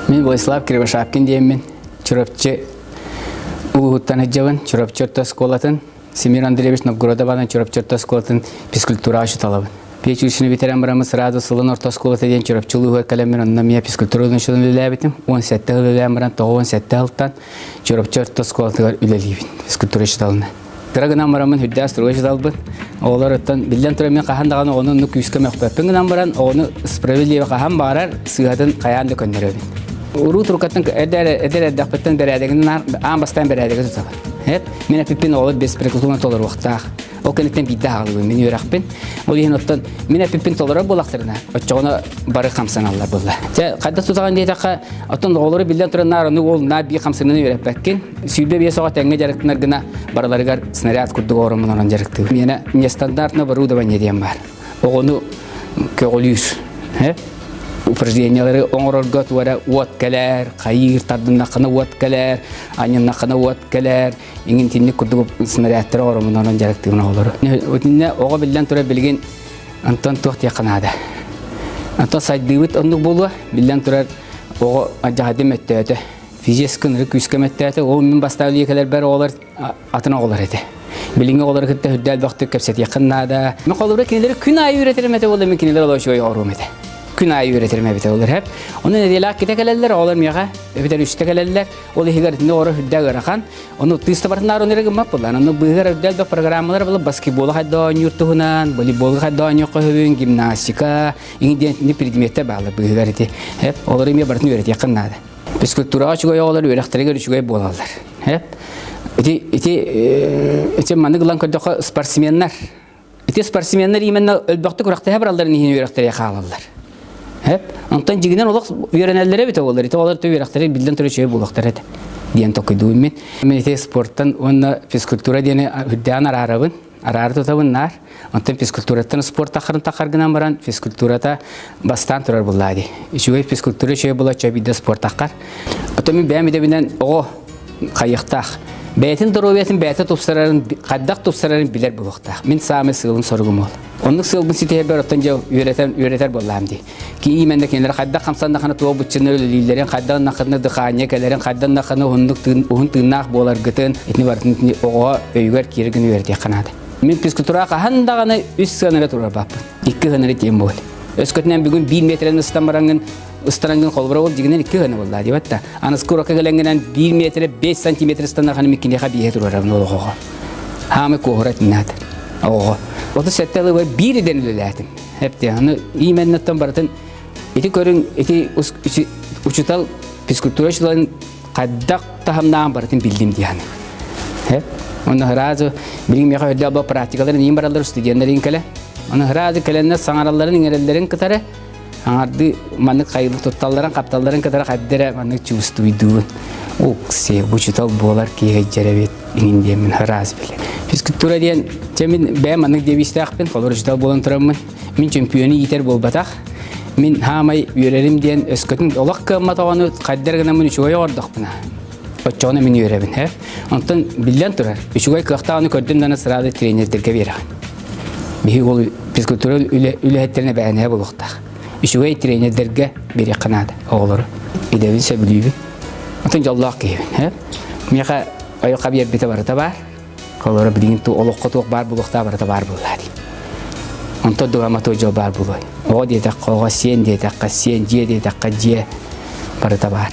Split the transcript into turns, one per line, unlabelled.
Мин Владислав Кривошапкин диэммин Чурапчы улууһуттан сылдьабын, Чурапчы орто оскуолатын, Семен Андреевич Новгородов Чурапчы орто оскуолатын физкультура учууталабын. Печушины бүтэрэн бараммын сразу сылын орто оскуолата диэн Чурапчы улууһугар кэлэммин онно эмиэ физкультура учууталын үлэлээбитим. 17 сыл үлэлээн баран 97 сылтан Чурапчы орто оскуолатыгар үлэлиибин физкультура учууталынан. Кыра гынан бараммын үрдээх строй учууталбын. Оҕолор оттон биллэн туран мин хаһан даҕаны оҕону оннук күүскэ мөхпөппүн гынан баран оҕону справедливо хаһан баҕарар сыыһатын хайаан да көннөрөбүн. Уруу турукаттан эдэр эдэр эрдэхпиттэн бэрээдэгин аан бастаан бэрээдэги тутабын. Эп мин эпиппин оҕолор беспрекословно толоруохтаах. Ол кэнниттэн биирдэ аҕалыбын мин үөрэхпин. Ол иһин оттон мин эпиппин толорор буоллахтарына, оччоҕуна бары хамсаналлар буолла. Чэ, хайдах тутаҕын диэтэххэ, оттон оҕолору биллэн туран наар ону ол наар биир хамсаныыны үөрэппэккин. 25 оҕо тэҥҥэ дьарыктанар гына барыларыгар снаряд курдук ороммун онон дьарыктыыбын. Миэнэ нестандартное оборудование диэн баар. Оҕону көҕүлүүр. Упражнениялары оҥорорго туора уот кэлэр, хайыыр тардыннаххына уот кэлэр, анньыннаххына уот кэлэр, иҥин итинник курдук снарядтары ороммун онон дьарыктыыбын оҕолору. Итиннэ оҕо биллэн турар билигин онтон туох диэххэ наада. Онтон сайдыыбыт оннук буолуо, биллэн турар оҕо дьаһайдым өттөөтө. Физически ынырык күүскэ мөттөөтө. Ол мин бастаан үлэлии кэлэрбэр оҕолор атын оҕолор этэ. Билиҥҥи оҕолору кытта үрдэ элбэхтик кэпсэтиэххин наада. Мен холобура кинилэри күн аайы үөрэтэрим этэ буолла мин кинилэр олох үчүгэй оҕоруом этэ. Күн аайы үөрэтэрим эбитэ олор хэп. Ону нэдиэлээх китэ кэлэллэр, оҕолор миэхэ эбэтэр үстэ кэлэллэр. Ол иһигэр итини оҕоро үрдэ ыарахан. Ону тыыста барытынаар ону эрэ гыммат буолла. Ону быыһыгар үрдэ элбэх программалар буолла баскетболу хайда оонньуур туһунан, волейболга хайда оонньуур хөһүн, гимнастика, иҥин диэн итини предметтэр бааллар быыһыгар ити. Хэп. Олору эмиэ барытын үөрэтиэххин наада. Физкультураҕа үчүгэй оҕолор үөрэхтэригэр үчүгэй буолаллар. Ити ити ити маннык ылан көрдөххө спортсменнар ити спортсменнар именно өлбөхтүк күрэхтэһэ баралларын иһин үөрэхтэрэ хаалаллар. Хэп. Онтон дьигинэн олох үөрэнэллэрэ эбитэ буолар. Ити оҕолор үөрэхтэрэ биллэн турар үчүгэй буолуохтара этэ диэн толкуйдуубун мин. Мин ити спорттан уонна физкультура диэни үрдээн араарабын. Араары тутабын наар. Онтон физкультураттан спорт тахарын тахар гынан баран физкультурата бастаан турар буллаа дии. Үчүгэй физкультура үчүгэй була чөбүйдэ спорт таххар. Оттон мин бэйэм идэбинэн оҕо хайыахтаах. Бэйэтин доруобуйатын бэйэтэ тупсарарын, хайдах тупсарарын билэр буолуохтаах. Мин саамай сыалым соругум ол. Оннук сыалбын ситиһэрбэр оттон дьэ үөрэтэн үөрэтэр буоллаам дии. Киимэнде кинилэр хайдах хамсаннахына туох быччыны үлэлииллэрин, хайдах нахына дыхание кэлэрин, хайдах нахына уһуннук тыын, уһун тыыннаах буоларгытын, итини барытын итини оҕоҕо өйүгэр киирэр гына үөрэтиэххэ наада. Мин физкультура хаһан даҕаны үс сыан эрэ турарбаппын. Икки сыан эрэ тиэм буол. Өскөтүнэн бүгүн биир метрэн ыстан бараҥҥын ыстарангын холобура ол дьигинэн икки сыана буолла диэбэт да. Аныскы урокка кэлэҥҥинэн биир метрэ 5 сантиметр ыстаннаханы миккиниэхэ биэһэ турарабын ол оҕоҕо. Хаамай куоһура тиннаат. Оҕоҕо. 37 ылыбар биир идэн үлэлээтим. Эпти аны именнаттан барытын ити көрүҥ ити учутал физкультура учуталын хайдах таһымнаан барытын биллим диэн. Онно сразу билигин миэхэ өйдөөх бу практикаларын иин бараллар студеннар кэлэ. Оны сразу кэлэннэр саҥаралларын иҥэрэллэрин кытары аҥардыы маннык хайылы тутталларын хапталларын кытары хайдара маннык чувствуйдуубун. Уксе учутал буолар киһи дьэрэбит иҥин диэммин сразу билэ. Физкультура диэн чэ мин бэйэм маннык девизтээхпин, холобур учутал буолан тураммын. Мин чемпиону иитэр буолбатах. Мин хаамай үөрэрим диэн өскөтүн олох кыаммат оҕону хайдар гынаммын үчүгэй оҕордохпуна. Оччоҕуна мин үөрэбин, һэ? Онтон биллэн турар, үчүгэй кыахтааҕыны көрдүм даҕаны сразу тренердэргэ биэрэҕин. Биһиги ол физкультура үлэһиттэрин эбээһинэһэ буолуохтаах. Үчүгэй тренердэргэ биэриэххэ наада оҕолору. Идэбин сөбүлүүбүн. Онтон дьоллоох киһибин, һэ? Миэхэ айылҕа биэрбитэ барыта баар. Олоро билигин ту олоххо туох баар буолуохтаах барыта баар буоллаа дии. Онтон дугама туох дьол баар буолуой. Оҕо диэтэххэ оҕо, сиэн диэтэххэ сиэн, дьиэ диэтэххэ дьиэ барыта баар.